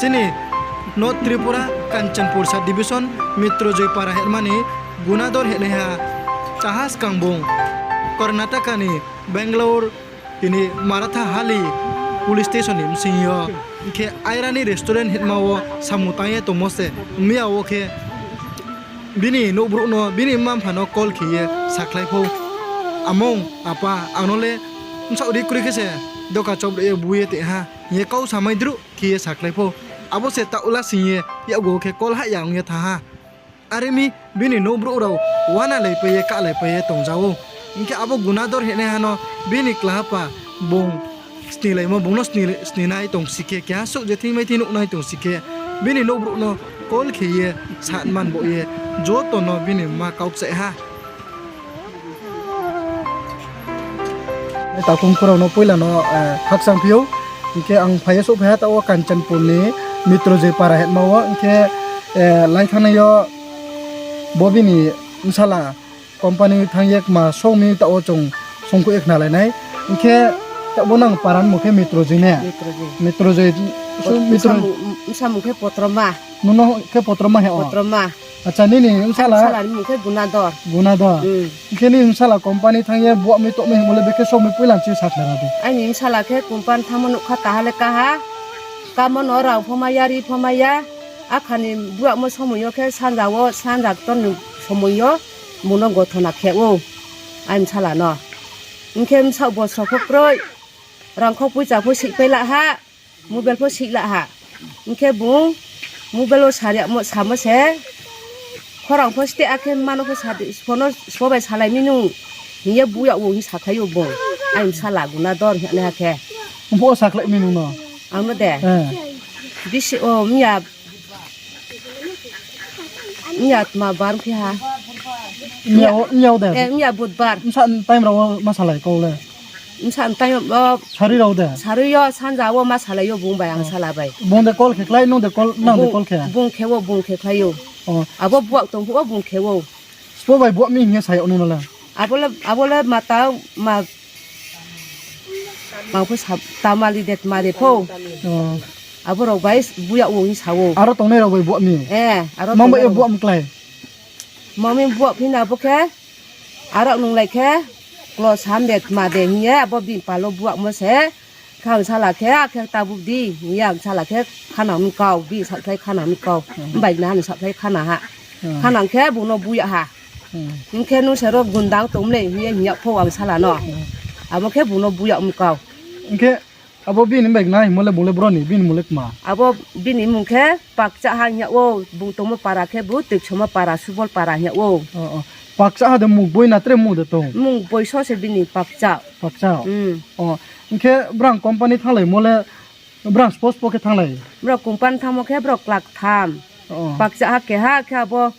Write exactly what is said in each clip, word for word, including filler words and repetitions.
Chini North Tripura, Kanchanpur sub division, Mitrojoi para hingmani Gunador hingnaiha, taha skang bung Karnataka ni Bangalore, tini Maratha Hali police station ni bsing yo, hing khe Airani restaurant hingma wo samung tang ye tongmo se, miya wo khe bini nouhbrouh no, bini mma-mpha no call khe ye sakhlai pho, Among, apa, ang no le bsaoh ri kroi khe se doka chop ri ye bu ye tong ha, hing ye kau samai druh khe ye sakhlai pho. Abo se taoh lasing ye yakgu khe call hah ya ong ye thanng ha. Are mi bini nouhbrouh rao uanalaipai ye, kahlaipai ye tongja ou. Hing khe abo Gunador hingnaiha no bini klaha pa bung snilaimo, bung no sni, sninai tong si khe, keha souh je thing mai thing nuhnai tong si khe, bini nouhbrouh no call khe ye, sa man bo ye, joto no bini mma kau kchaih ha. Takhu mkhu rao no poila no, eh, khakchang phi ou. Hing khe ang phai ye souhphai ha taoh wo Kanchanpur ni Mitrojoi para hingma wo. Hing khe, eh, lai thanngnai yo bo bini bsala company thanng ye kma song mi taoh wo chung songkhuh ye khnalai nai. Hing khe taoh bo nang para ni mung khe Mitrojoi ne? Mitrojoi. Mitrojoi, Pot-, Mitro-, bsa mung, bsa mung khe Potroma. Nono khe Potroma he o? Potroma. Acha, nini bsala? Bsala ni mung khe Gunador. Gunador. Hmm. Hing khe nini bsala company thanng ye buah mi toh mi hingmo le bekhe song mi poila ni chini sakhnari di. Aini bsala khe company thanngmo nougkha taha le kaha. Kamo no rang pho mai ya, ri pho mai ya. Akha ni buahmo somoi yo khe sanja wo, sanja ktor ni somoi yo bung no gothona khe ou. Aini bsala no. Hing khe bsaoh boso pho kroi. Rang kho poicha pho sihpai la ha. Mobile pho sihla ha. Hing khe bung mobile wo sariamo samo se, khorang pho steh akhe mma no pho sa di, sbo no, sbo bai salai mi nung, hing ye bu yag wo hing sakhlai ou bung. Aini bsala Gunador hingnaiha khe. Mphuh wo sakhlai mi nung no? Ang no de? Eh. Bisi o, miya, miya tma bar phi ha. Miya o, miya o de? Eh, miya Budbar. Bsa time rao wo ma salai kau le? Bsa time o, sarui rao de? Sarui yo, sanja wo ma salai ou bung bai, ang sala bai. Bung de call khe khlai, nung de call, nang de call khe? Bung khe ou, bung khe khlai ou. O. Abo buak tong phuh wo bung khe ou. Sbo bai buak mi hing ye sa yag nung no le? Abo le, abo le mata, ma, ma pho sa, tamali de tma de pho. O. Abo rao bai bu yag wo hing sa ou. Aro tongnai rao bai buak mi? Eh, aro tongnai rao bai buak mi klái? Mami buak phi na abo khe, aro nunglai khe, klo sam de tma de hing ye, abo bini pal wo buakmo se, khe ang sala khe, akhe tabuk di, hing ye ang sala khe, khanang mi kau, bini sakhlai khanang mi kau, mbai na ni sakhlai khana ha. Khanang khe, bung no bu yag ha. Hing khe nung se ro gundang tong mlei hing ye hing yag pho ang sala no. Abo khe bung no bu yag mi kau. Hing khe, abo bini bai na hingmo le bung le bro ni, bini mung le kma? Abo bini mung khe Pakchaha hing yag ou, bung tongmo para khe bo Toiksoma para, Subol para hing yag ou. O, o. Pakchaha de mung boi na tre mung de tong? Mung boi so se bini Pakcha. Pakcha. O, hing khe brang company thannglai mo le, brang spo spo khe thannglai? Brao company thanngmo khe brao kla ktham. O. Pakchaha keha khe abo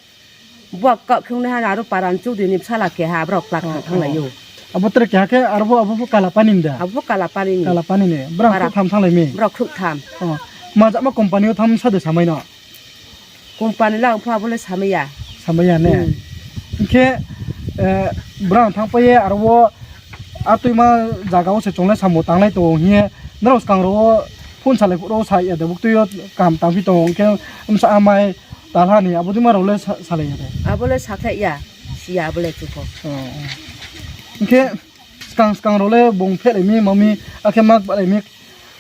buak kau khe ongnaiha aro para ni chudri ni bsala keha, brao kla ktham thannglai ou. Abo tre keha khe aro bo abo pho Kalapani ni de? Abo pho Kalapani ni. Kalapani ni. Brao khrouhtham thannglai mi? Brao khrouhtham. O. Ma jama company wo thanng sa de samai no? Company le ang pho abo le samai ya. Samai ya ne? Hing khe, eh, brao thanngpai ye aro wo a tuima zaga wo se chung le samung tanglai tong hing ye, nrao skang rao wo phone salai phuh rao sa ya de, buktui yo kaham tangphi tong hing khe, bsa amai talha ni abo tuima rao le sa-, salai ya de? Abo le sakhlai ya, si ya abo le chukho. O, o. Hing khe, skang skang rao le bung phehlai mi, ma mi, akhe mak bahlai mi,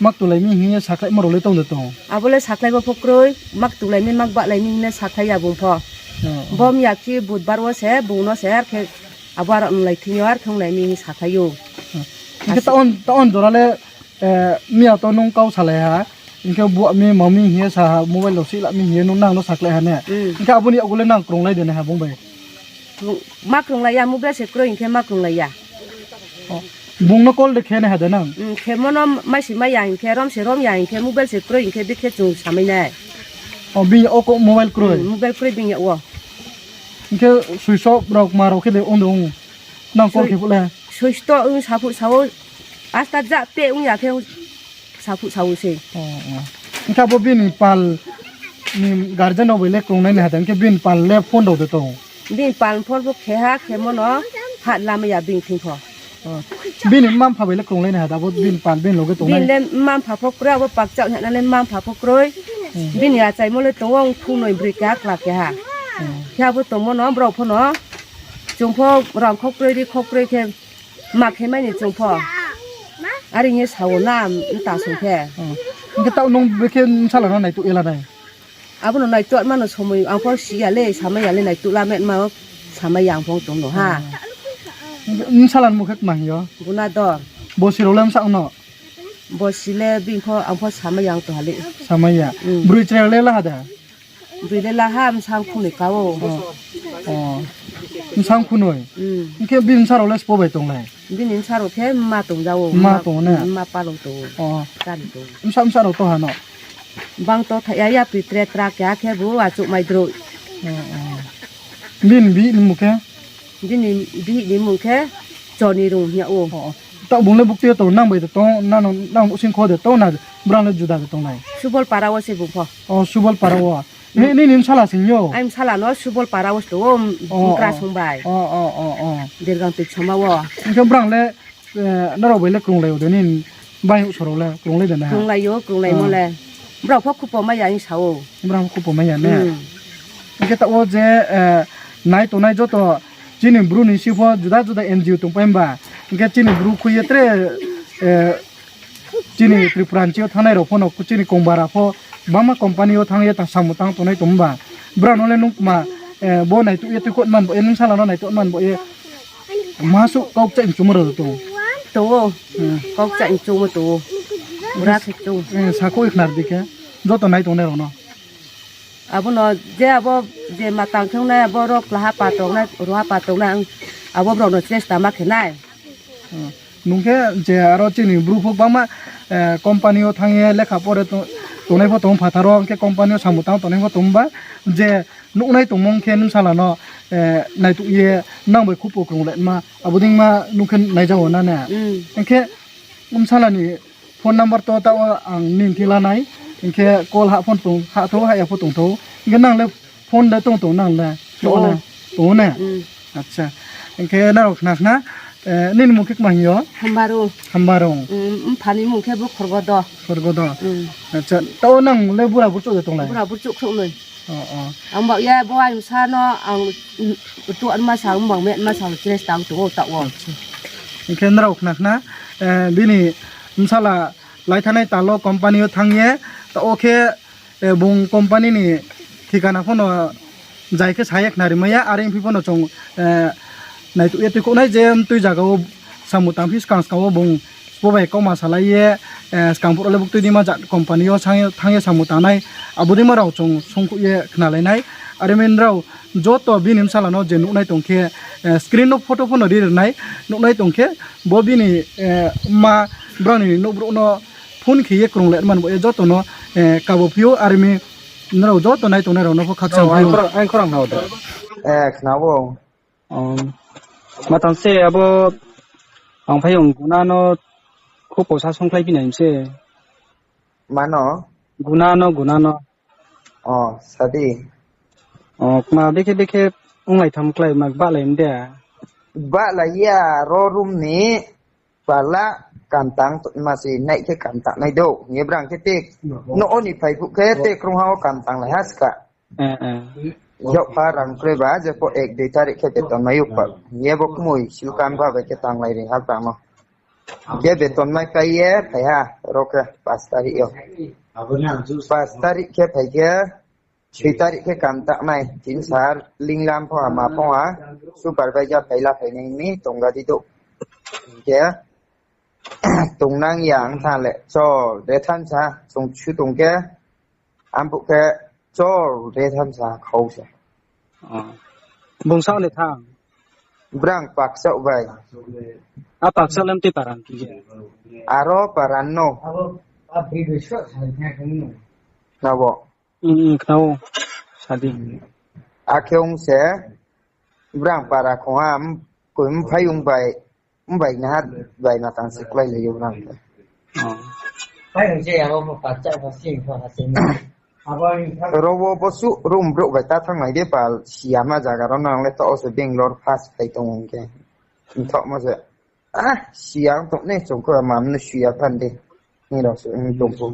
mak tulai mi hing ye sakhlaimo rao le tong de tong? Abo le sakhlaimo pho kroi, mak tulai mi, mak bahlai mi hing le sakhlai ya bung pho. O, o. Bo miyakhe Budbar wo se, bung no se, ar khe abo aro nunglai thing yo, ar khe onglai mi hing sakhlai ou. Hing khe taoh, taoh jora le, eh, miya to nung kau salai ha, hing khe buah mi, ma mi hing ye sa ha, mobile rao sihla mi hing ye nung nang no sakhlai ha ne? Hing khe abo ni yakgu le nang krunglai de nai ha bung bai? Ma krunglai ya, mobile se kroi hing khe ma krunglai ya. O, bung no call de khe nai ha de nang? Khemo no mai se mai ya hing khe, rom se rom ya hing khe, mobile se kroi hing khe, bikhe chung samai nai. O, bini o ko mobile kroi? Mobile kroi bini yag wo. Hing khe switch off rao kma rao khe de ong de ong? Nang call khe phuh le? Switch off ong sa phuh sa ou, asta ja pe ong ya khe sa phuh sa ou se. O, o. Hing khe abo bini pal ni guardian rao bai le krungnai nai ha de, hing khe bini pal le phone rao de tong? Bini pal phone pho khe ha, khemo no hat lamai ya bini thing pho. O. Bini mma-mpha bai le krunglai nai ha de, abo bini pal bini loge tongnai? Bini le mma-mpha pho kroi, abo Pakcha hingna le mma-mpha pho kroi. Bini achaimo le tong ou, ong phunoi broi keha kla keha. Khe abo tongmo no brao pho no. Chung pho rang khoukroi ri khoukroi khe ma khe mai ni chung pho. Are hing ye sa ou na, mta song khe. Hing khe taoh nung brekhe bsala no naituh ye la nai? Abo no naituh ma no somoi ang pho si ya le, samai ya le, naituh la me ma o, samai ya ang pho tong no ha. Bsala ni mung khe kma hing yo? Gunador. Bosi rao le bsa no? Bosi le bini pho ang pho samai ya ang to ha le. Samai ya. Broi chrai le la ha da? Broi le la ha, bsang phunoi ka ou. Bsang phunoi. Hing khe bini bsa rao le sbo bai tonglai? Bini bsa rao khe ma tong ja ou. Ma tong ne? Ma palong tong ou. Bsa bsa rao to ha no? Bang to tha ya, yapri tre tra keha khe bo achouh mai droi. Bini bihih ni mung khe? Bini bihih ni mung khe Chonirung hing ya ou. Taoh bung le buktui yo tong, nang bai de tong, nang nouhsing kho de tong na, brang le juda de tonglai? Subol para wo se bung pho. O, Subol para wo. Nini bsala sing yo? Aini bsala no Subol para wo se tong ou, bukra song bai. Dergang tui soma wo. Hing khe brang le, nrao bai le krunglai ou de, nini bai houh so rao le krunglai de na? Krunglai ou, krunglaimo le. Brao pho khupo mai ya hing sa ou. Brao pho khupo mai ya ne? Hing khe taoh wo je, nai tongnai joto chini Bru ni si pho juda juda N G O tongpai himba. Hing khe chini Bru khui ye tre, chini Tripura ni si yo thanngnai rao pho no, chini kongbara pho, bangma company yo thanng ye ta samung tang tongnai tong himba. Brao no le nung kma, bo naituh ye tuikhouh man bo ye, nung bsala no naituh man bo ye, masuh kau kchaih ni choungmo rao tong? Tong ou. Kau kchaih ni choungmo tong ou. Bura khe choung. Sakhouh ye khnar di khe, joto nai tongnai rao no. Abo no je abo je ma tang khe ongnai, abo ro klaha pa tongnai, roha pa tongnai, abo brao no chesta ma khe nai. Nung khe je aro chini Bru pho bangma, company yo thanng ye lekha pore tongnai pho tong phathar wo, hing khe company yo samung tang tongnai pho tong ba, je nuhnai tongmo hing khe nung bsala no naituh ye nang bai khupo krunglai ma, abo deima nung khe naija wo na ne? Hing khe bsala ni phone number to taoh wo ang nini thing la nai, hing khe call hah phone tong, hah thou, hah ya pho tong thou, hing khe nang le phone de tong tong nang le? Tong ou ne? Acha. Hing khe nrao khna khna, nini mung khe kma hing yo? Hambarung. Mpha ni mung khe bo Khorgodo. Khorgodo. Acha, taoh wo nang le bura burchouh de tonglai? Bura burchouh khrouhnoi. Ang baoh ye bo aini bsa no ang tuanma sa, ang bang metma sa, chesta ang tong ou taoh wo. Hing khe nrao khna khna, bini bsala lai thanngnai tal wo company yo thanng ye, taoh wo khe, bung company ni thikana pho no zai khe sa ye khnari mai ya, are ongphi pho no chung naituh ye tuikhouh nai je mtui zaga wo samung tangphi skang skang wo bung sbo bai kauma salai ye, skang phuh rao le buktui deima jat company yo thanng ye samung tangnai, abo deima rao chung songkhouh ye khnalai nai. Are mi nrao joto bini bsala no je nuhnai tong khe, screen no photo pho no ri ri nai, nuhnai tong khe, bo bini mma brao ni nouhbrouh no phone khe ye krunglai man bo ye joto no kabo phi ou, are mi nrao joto nai tongnai rao no pho khakchang phi ou. Ang khorang khna ou de. Khna ou. Ma tang se abo ang phai ong guna no khupo sa songkhlai phi nai se. Mano? Guna no, guna no. O, sa di. O, kma bekhe bekhe onglai tham klái ma bahlai de? Bahlai ya, ro room ni pala kam tang ma se nai khe kam tangnai dou. Hing ye brang khe te, no o ni phai phuh khe te krungha wo kam tanglai ha ska. Yagpha rang kroi ba, je pho ek dui tarik khe beton mai ou pa. Hing ye bo kmoi silkam ba bai khe tanglai ri ha brang no. Khe beton mai pai ye phai ha, ro khe pas tarik yo. Pas tarik khe phai khe, soi tarik khe kam tangnai, tin sar linglam pho ha, ma pho ha, supervisor phai la phai nai mi tong ga di dou. Khe tongnang ya ong tha le, chol re thansa, chung chu tong khe, amphuh khe, chol re thansa, khau se. Bung sao le tha? Brang Paksaoh bai. A Paksaoh le mtui paran khe? Aro paran no. Nabo. Khna ou, sa di. Akhe ong se, brang para khongha, koi mphai ong bai, mbai naha bai ma tang se klái lai ou brang khe. Ro wo bosuh room brouh bai ta thanng nai de pal, siyama zaga ro nang le taoh wo se Bangalore first phai tong hing khe. Mthohmo se. Siyang tong ne chung khe mam no siya phan de. Ni rao se tong pho.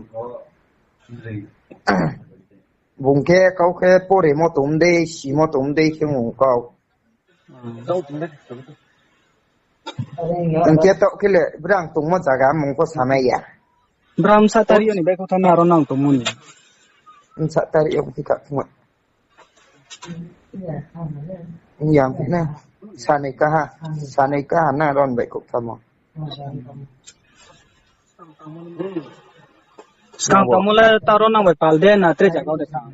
Bung khe kau khe poremo tong dei, simo tong dei khe mung kau. Hing khe taoh khe le brang tongmo zaga mung pho samai ya. Brang bsa tari yo ni baihkhouh thanng aro nang tongmo ni. Bsa tari yo phi kha thung. Yang phi na. Sanai kaha. Sanai kaha na ron baihkhouh thanngmo. Skang tangmo le taro nang bai pal de na tre jaga de tang.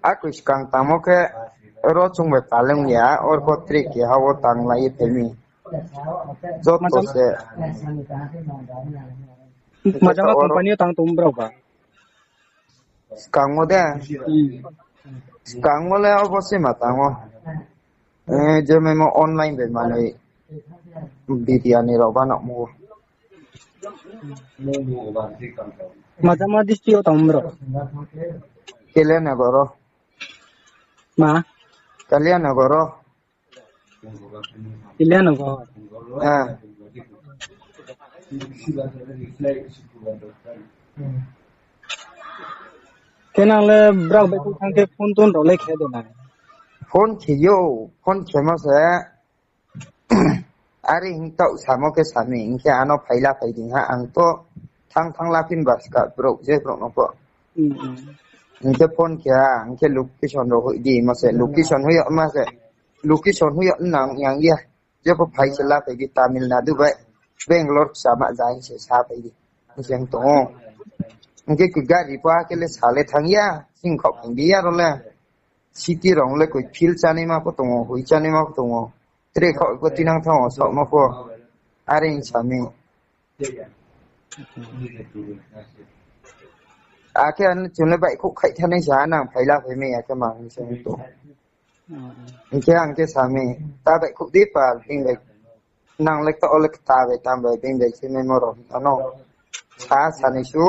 Akoi skang tangmo khe ro chung bai pal ong ya, or pho tre keha wo tanglai ye phai mi. Joto se. Majama company yo tang tong brao ba. Skang wo de. Hmm. Skang wo le obo se ma tang o. Eh, je memo online bai manoi biryani rao ba nangmo. Majama district wo tang brao. Kalianagar o. Ma? Kalianagar o. Kalianagar. Ah. Khe nang le brao baihkhouh thanng khe phone tone rao le khe de na. Phone khe yo, phone khe ma se. Are hing taoh samo khe sami, hing khe ano phaila phai di ha, ang to thang thang la phin ba ska brouh je brouh no pho. Hmm, hmm. Hing khe phone khe ha, hing khe location rao hoih di, ma se location hoih yo, ma se location hoih yo nang yang ya. Je pho phai se la phai di Tamil Nadu bai Bangalore sama ja hing se sa phai di. Hing se tong o. Hing khe koi gari pho akhe le sa le thang ya, sing khaoh phai di ya ro le. City rao le koi field chanaima pho tong o, hui chanaima pho tong o. Tre khaoh pho tinang thanng o, saohma pho. Are hing sami. Akhe ano chung le baihkhouh khaih thanai sa, nang phaila phai mai ya khe ma hing se tong. Hing khe ang khe sami, ta baihkhouh di pal, bini bai. Nang le kta o le kta bai, tam bai, bini bai se memo rao hing ano. Sa, sanai su,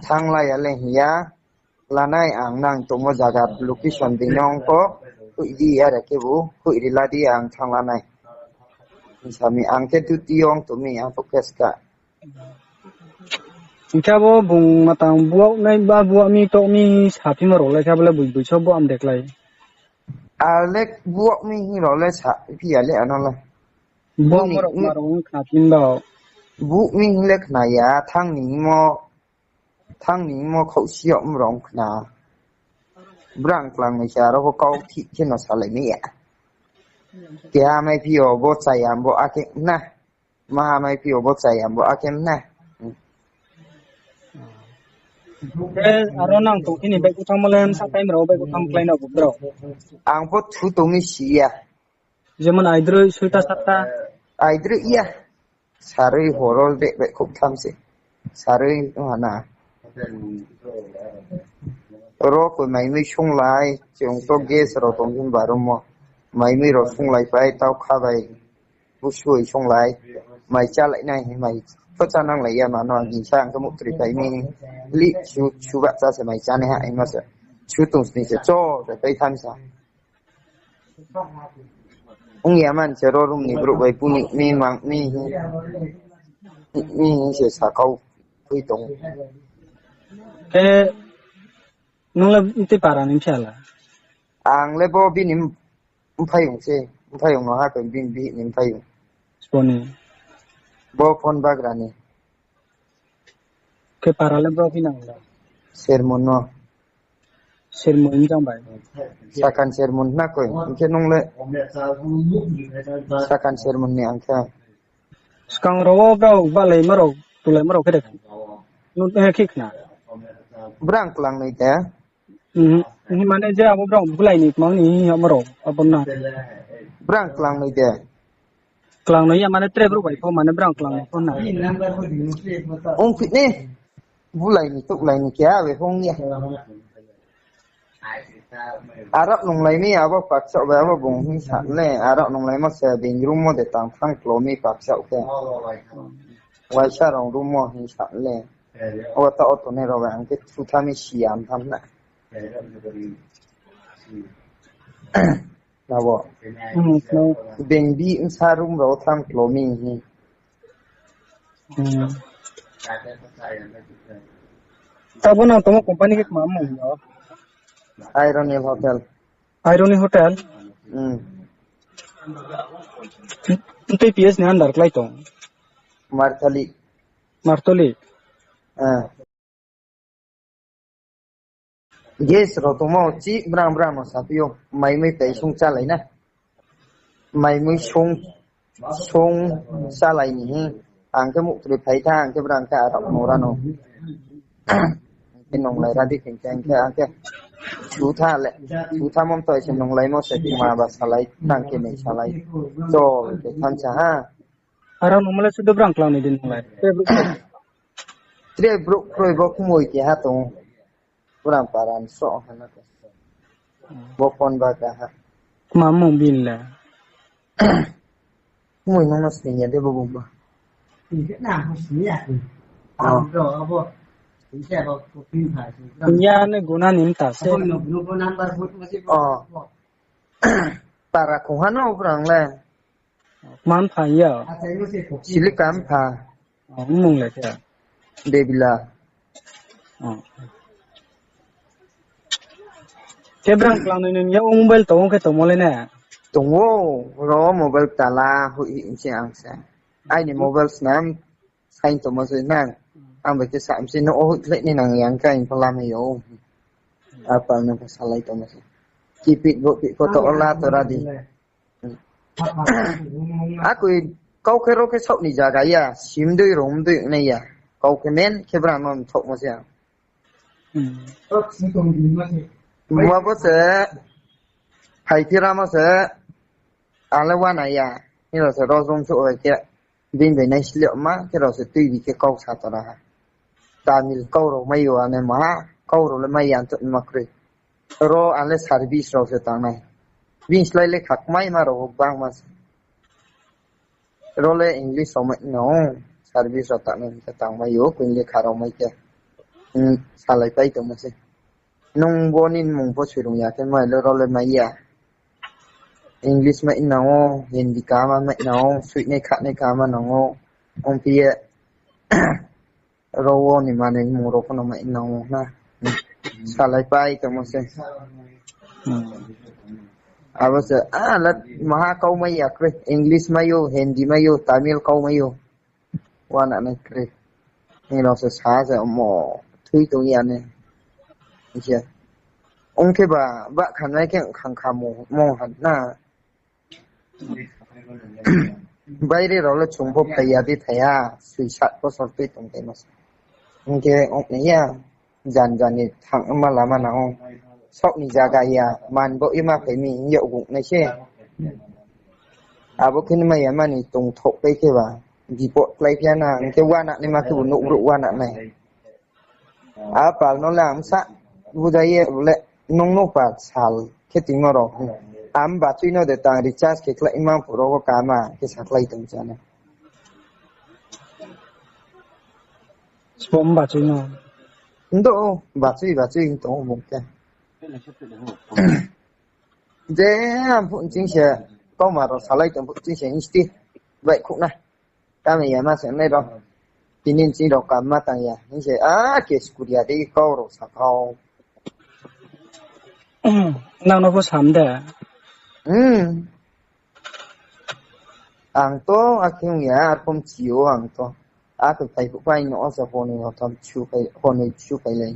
thanng la ya le hing ya. Lanai ang nang tongmo zaga location bini ong pho, hoih di are khe bu, hoih ri la di ang thanng lanai. Sami ang khe duty ong tong mi, ang pho khe ska. Hing khe abo bung matang buak nai ba buak mi toh mi saphima rao le khe abo le boi boi so buak am de klái. Ale buak mi hing rao le saphi ya le ano le. Buak ma rao ma rao khna phi ba. Buak mi hing le khna ya, thanng ni mo, thanng ni mo khaohsi yag mrao khna. Brang klangnoi se aro pho kau thih khe no salai mai ya. Keha maiphi yo bo chaya bo akhe na. Maha maiphi yo bo chaya bo akhe na. Khe aro nang tong khe ni baihkhouh thanngmo le bsa time rao baihkhouh thanng klái na bo brao. Ang pho thu tong mi si ya. Jemon aidroi soita satta. Aidroi ya. Saroi horo de baihkhouh tham se. Saroi ong ha na. Ro koi maimui sunglai, chung to gas rao tong himba room o. Maimui rao sunglai pai, tau kha bai. Busui sunglai. Mai chálai nai, mai pho chánanglai ya mano, ang gingsa ang khe muhtri pai mi. Lih su, su bahcha se mai chánai ha, ima se. Su tong sni se, cho, pai tham sa. Ong ya man se ro room ni brouh bai buni mi mang mi hi. Mi hi se sakau thui tong. Khe nung le mtui para ni phiya la? Ang le bo bini mphaiyong se, mphaiyong no ha khe bini bihih ni mphaiyong. Sbo ni? Bo phone bagra ni. Khe para le bro phi nang da? Sermon no. Sermon jang bai. Sakan sermon na koi. Hing khe nung le. Sakan sermon ni ang khe. Skang rao wo brao balai ma rao, tulai ma rao khe de. Nung he khe khna. Brang klang nai de. Mhm. Ni mane je abo brao bulai ni kmang ni hi ha ma rao, abo na. Brang klang nai de. Klang no ya mane tre brouh bai pho mane brang klang no pho na. Ong phi ni. Bulai ni, tuklai ni khe abe hong ya. Arok nunglai mi abo paksa bai abo bung hing sa le, arok nunglai mo se bini room mo de tang thang klo mi paksa khe. Waisa rong room mo hing sa le. Obo ta auto ne rao bai ang khe thutha mi siya tham na. Nabo. Hmm, no. Bengbi bsa room rao tham klo mi hi. Hmm. Tabo nang tongmo company khe kma mung yo? Irony Hotel. Irony Hotel? Hmm. Tei P S ni under klái tong? Martoli. Martoli? Eh. Gas rao tongmo chi brang brang no saphi ou. Mai mui pai sung chálai na. Mai mui sung, sung chálai ni hi. Ang khe muktroi phai tha, ang khe brang khe arao no ra no. Ang khe nunglai ra di khe, ang khe, ang khe. Sutha le, sutha mon toi se nunglaimo se ma ba salai, tang khe nai salai. Chol khe thansa ha. Arao no mole sudo brang klang ni din nunglai. Tre brouh kroi bo khumui keha tong. Brang para ni so hana ko. Bo phone ba kaha. Kma mung bin le? Khumui nung no sini ya de bo bung ba. Oh. Ya ne guna ni mta se. Oh. Para khongha no brang le. Man pha ya. Silika mpha. Oh, mung le khe. Debila. Oh. Khe brang klang ni ya mobile tong khe tongmo le ne. Tong ou, ro mobile tala hui se ang se. Aini mobile snam. Sain tongmo se nang. Ang bai khe sa mse no o hui khlai ni nang yang kha ang pha lamai ou. Apa no pha salai tongmo se. Kipit bo pit photo ola tora di. Akoi kau khe ro khe saoh ni zaga ya, sim dei rom dei nai ya. Kau khe men khe brang no mthoh mo se ang. Hmm. Bua bo se, hai khe ramo se, ale wana ya. Hino se ro jong so khe. Bini bai naisleh ma khe rao se tuibi khe kau sa tora ha. Tamil kau rao mai yo ane maha, kau rao le mai ya tong ma kroi. Ro ale service rao se tangnai. Bini slái le khakmai ma rao bangma se. Ro le English rao mai no, service rao tangnai khe tangmai yo, koi le kha rao mai khe. Hmm, salai pai tongmo se. Nung bo ni mung pho soirung ya khe mai le ro le mai ya. English mai nang ou, Hindi kaham mai nang ou, soinai khanai kaham nang ou. Ongphi ye ro wo ni manoi mung rao pho no mai nang ou na. Salai pai tongmo se. Hmm. Abo se, ah, la, maha kau mai ya kroi. English mai ou, Hindi mai ou, Tamil kau mai ou. Wana nai kroi. Ni rao se sa se mo thui tong ya ne. Ise. Ong khe ba, ba khanai khe khang kha mo, mo han na. Baire rao le chung pho phai ya di thai ha, sui sat bosor tui tong thai ma se. Ong khe ong nai ya, jan jan ni thang ma lama nang ou. Saoh ni zaga ya, man bo ima phai mi, yag gung nai se. Abo khe ni mai ya mani tong thoh pai khe ba, bipot klái phi ya na, ong khe wana nai ma khe bo nouh brouh wana nai. A pal no le ang sa bujai ye le nung no pal sal khe tingmo rao. Am bachui no de tang recharge khe klái mang phuh rao wo kama khe sakhlai tong chana. Spom bachui no. Ndo bachui bachui tong bung khe. Je am phuh ching se kauma rao salai tong phuh ching se insti bai khuh na. Kami ya ma se nai rao. Tini ching rao kam ma tang ya. Hing se, a, ke skuria de kau rao sa kau. Nang no pho sam de. Hmm. Ang to, a khe ong ya, arpom chi ou ang to. A khe phai phuh phai no o sa honoi hotham chu phai, honoi chu phai lai.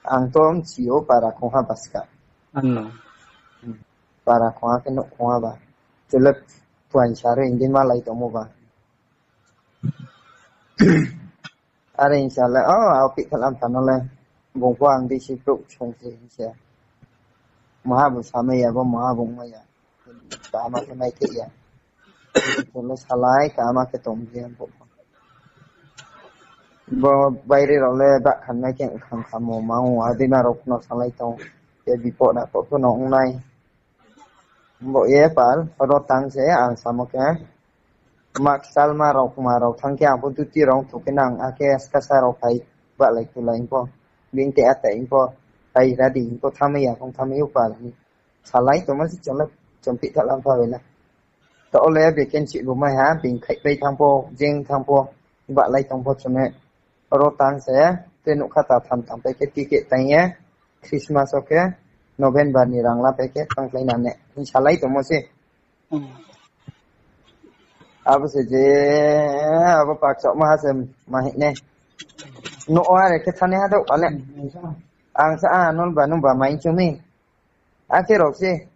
Ang to mchi ou para khongha ba ska. Ano. Hmm. Para khongha khe nouh khongha ba. Chule puan saro hindi malai tongmo ba. Are hing sa le, o, ao pih khalam phano le. Bung pho ang di si pruh sung se hing se. Maha bo samai ya, bo maha bo mai ya. Kaham khe mai khe ya. Bo le salai kaham khe tong je bo. Bo baire rao le bah khamnai khe kham khamo ma ong, adima rao no salai tong. Khe bipot na pho pho no ong nai. Bo ye pal, ro tang se ang samo khe. Mak salma rao, kma rao thang khe ang pho duty rao thok khe nang, akhe skasa rao phai, bahlai kulai pho. Bini te atai pho, phai ra di pho, thamai ya, kong thamai ou pal. Salai tongma se chonglai, chongphi thalam pha bai la. To ole vacancy bo mai ha, bini khaihpai thang pho, jeng thang pho, bahlai tong pho chone. Ro tang se, Tei nouhkha ta tham tang pai khe ticket tang ye, Christmas wo khe November ni rang la pai khe thanngkhlai na ne hing salai tongmo se. Hmm. Abo se je, abo pakchaohma ha se ma hing nai. Nouh wo are khe thani ha dou ale. Ang sa a nol ba nung ba mai chung mi. Akhe rao se.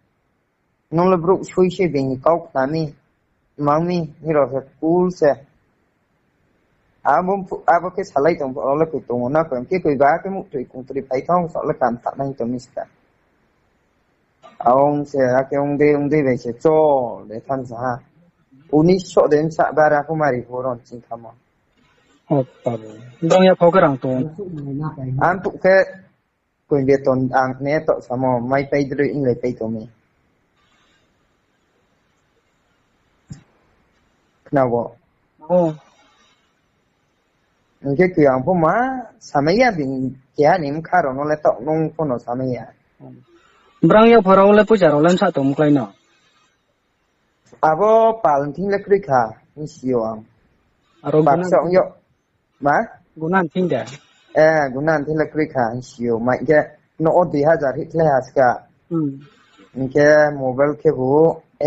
Nung le brouh sui se bini kau khna mi, mang mi, hing rao se cool se. Abo phu-, abo khe salai tong pho, rao le koi tong ou na koi, khe koi ba khe muhtoi kongtri phai thang, sa le kam tha nai tong mi ska. Aong se, akhe ong dei, ong dei bai se, chol de tham sa ha. Unis so de msa bara ko mari pho ron ching thamo. O, tabo. Dong ya phau khe rang tong. Ang tu khe, Koi beton ang ne to samo, mai pai droi inglai pai tong mi. Khna bo. O. Hing khe koi ang pho ma samai ya bini keha ni bkha rao no le taoh nung pho no samai ya. Brang ya phorao le poicha rao le msa tong klái no. Abo pal thing le kroi kha, hing si yo ang. Aro baksa ong yo. Ma? Gunan thing de? Eh, gunan thing le kroi kha, hing si yo. Mai khe no o dui hazar hih khlai ha ska. Hmm. Hing khe mobile khe bu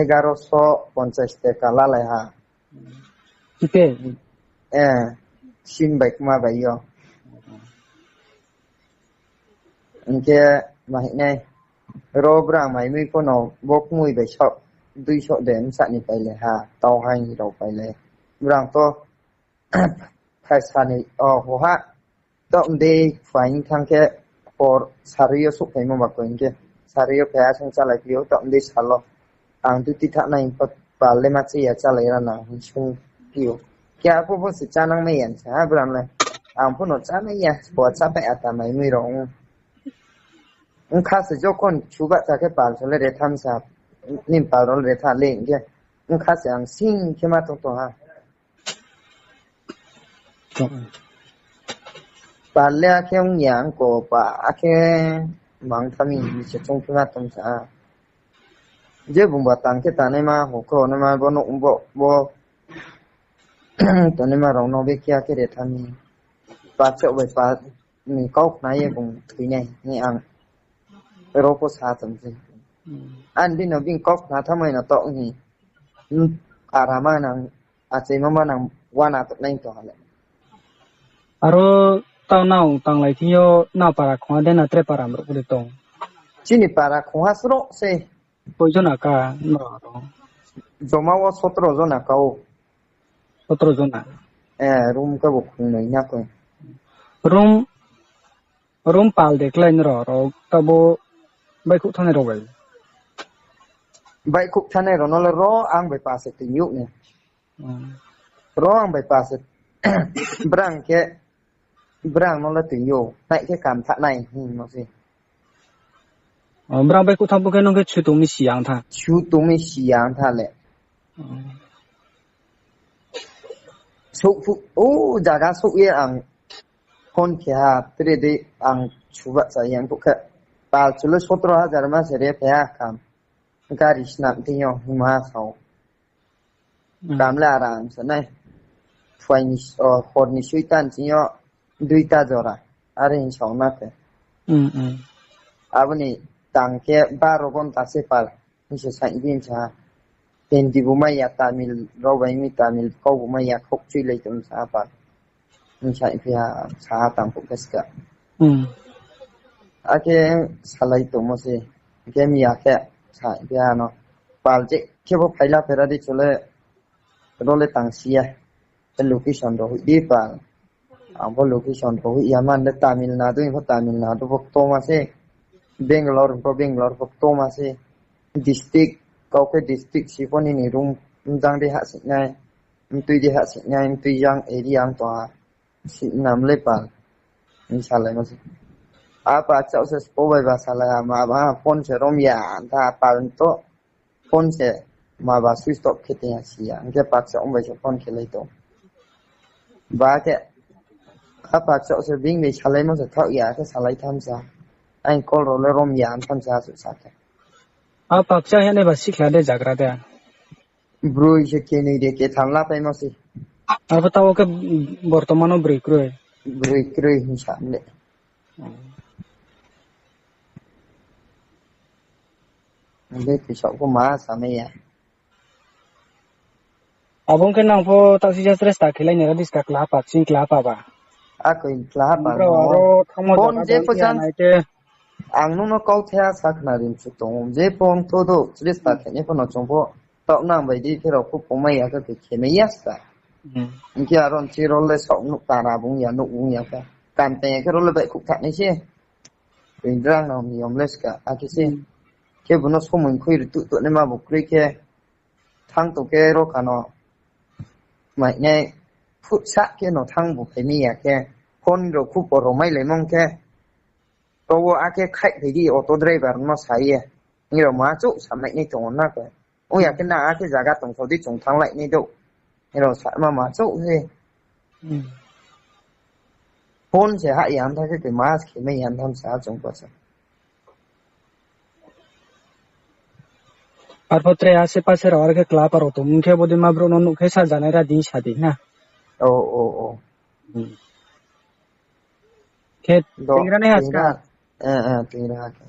egaro so ponchas taka lalai ha. Kite? Eh, sim bai kma bai yo. Hing khe ma hing nai. Ro brang mai mui pho no bo kmui bai so, dui so de msa ni pailai ha, tau haing rao pailai. Brang to Phaisa ni, o, hoha. Taoh mdei phaing thang khe hor sarui yo souhphaimo ba koi hing khe. Sarui yo phai asung chálai phi ou, taoh mdei sal o. Ang duty thanai pho pal le ma chi ya chálai ra na hing sung phi ou. Khe apho pho se chánang mai ya sa ha bram le. Ang pho no chánai ya, bo chápai ata mai mui rao ong. Ongkha se jokhon chuba cha khe pal so le re tham sa, nin pal rao le re tha le hing khe. Ongkha se ang sing khe ma tong tong ha. Pal le akhe ong ya, ang ko pa akhe mang thami se chung khe ma tong sa. Je bung ba tang khe tanaima, ho khe onaima, bo no bo, bo tanaima rao no be khe akhe re thami. Pa chok bai pa ni kau khna ye bung thoi nai, ni ang ro pho sa tong se. Hmm. Ang bini bini kau khna thamai no taoh ni. Hmm, ara ma nang, achai ma ma nang wana to nai to hale. Aro tao nao tanglai thing yo nao para khongha de na tre para mruk de tong? Chini para khongha sroh se. Koi jona ka nrao aro? Joma wo sotro jona ka ou. Sotro jona? Eh, room khe bo khungnoi na koi. Room Room pal de klái nrao, rao tabo baihkhouh thanngnai rao bai? Baihkhouh thanngnai rao no le ro ang bai pa se toing ou ni. Hmm. Ro ang bai pa se brang khe, brang no le toing ou, nai khe kam thanai hingmo se. O, brang baihkhouh thanng pho khe nung khe su tong mi si yang tha? Su tong mi si yang tha le. Hmm. Souh phuh, o jaga souh ye ang phone khe ha, tre dei ang suba cha yang phuh khe. Pal chule sotro hajar ma se re phe ha kam. Gari snam thing yo hima sao. Hmm. Kam le aram se nai. Phuai ni, o, hor ni suitan thing yo duita jora. Are hing sao na khe. Hmm, hmm. Abo ni tang khe baro ghonta se pal. Hing se saing di sa ha. Hindi bo mai ya, Tamil rao bai mi Tamil kau bo mai ya, khouh chuilai tong sa ha pal. Hing saing phi ha, sa ha tang phuh khe ska. Hmm. Akhe salai tongmo se. Akhe mi ya khe saing phi ha no. Pal je khe bo phaila phera di chule. Ro le tang si ya. Location rao hoih di pal. Ang pho location rao hoih ya man le Tamil Nadu, pho Tamil Nadu pho ktoma se. Bangalore pho Bangalore pho ktoma se. District, kau khe district si pho nini room mjang di hahsing nai, mtui di hahsing nai, mtui jang area ang tong ha. Si nam le pal. Hing salai mo se. A pa chao se spo bai ba salai ha, ma ba phone se rom ya, tha pal to. Phone se ma ba switch off khe tong ya si ya, hing khe pakcha ong bai se phone khe lai tong. Ba khe, a pakcha se bini bai salaimo se thaoh ya khe salai tham sa. Aini call rao le rom ya tham sa, asuh sa khe. A pakcha hing nai ba sikhla de jagra de? Broi se kenoi de ketham la paimo se. Abo tao khe bortoman wo broi kroi. Broi kroi hing sa le. Ang le tisa pho ma samai ya. Abo ong khe nang pho taoh si ja chesta khelai ni ra diska klapa, ching klapa ba. Akoi klapa no. Aro thamo phone je pho chang nai khe. Ang nung no kau the a sakna rim chu tong. Je pho ong tho do, chesta khe ni pho no chung pho. Taoh nang bai di khe rao pho pongmai ya khe khe khe mai ya sa. Hmm. Hing khe aro nchi rol le saoh nuh tara bung ya, nuh bung ya khe. Kan teng ya khe rol le bai khuk tha nai se. Rindrang no niyom le ska, akhe se. Hmm. Khe bo no somoi khui ri tuh tuh nai ma bo kroi khe. Thang to khe ro kha no. Mai nai. Phut sa khe no thang bo phai mi ya khe. Phone rao khu por rao mai lai mong khe. To wo akhe khaih phai di auto driver no sa ye. Nirao ma chouh sa mai nai tong na khe. Ong ya khe na akhe zaga tong thao di chung thanng lai nai dou. Nirao sa ma ma chouh he. Hmm. Phone se hah ya ntha khe khe ma khe mai ya ntha sa chung pa sa. Arpho tre ase pase rao are khe klapa rao tong khe bodei ma brouh no nuh khe sa janai ra di sa di na. O, o, o. Hmm. Khe do, tingra nai ha ska. Tingra, eh, eh, tingra ha khe.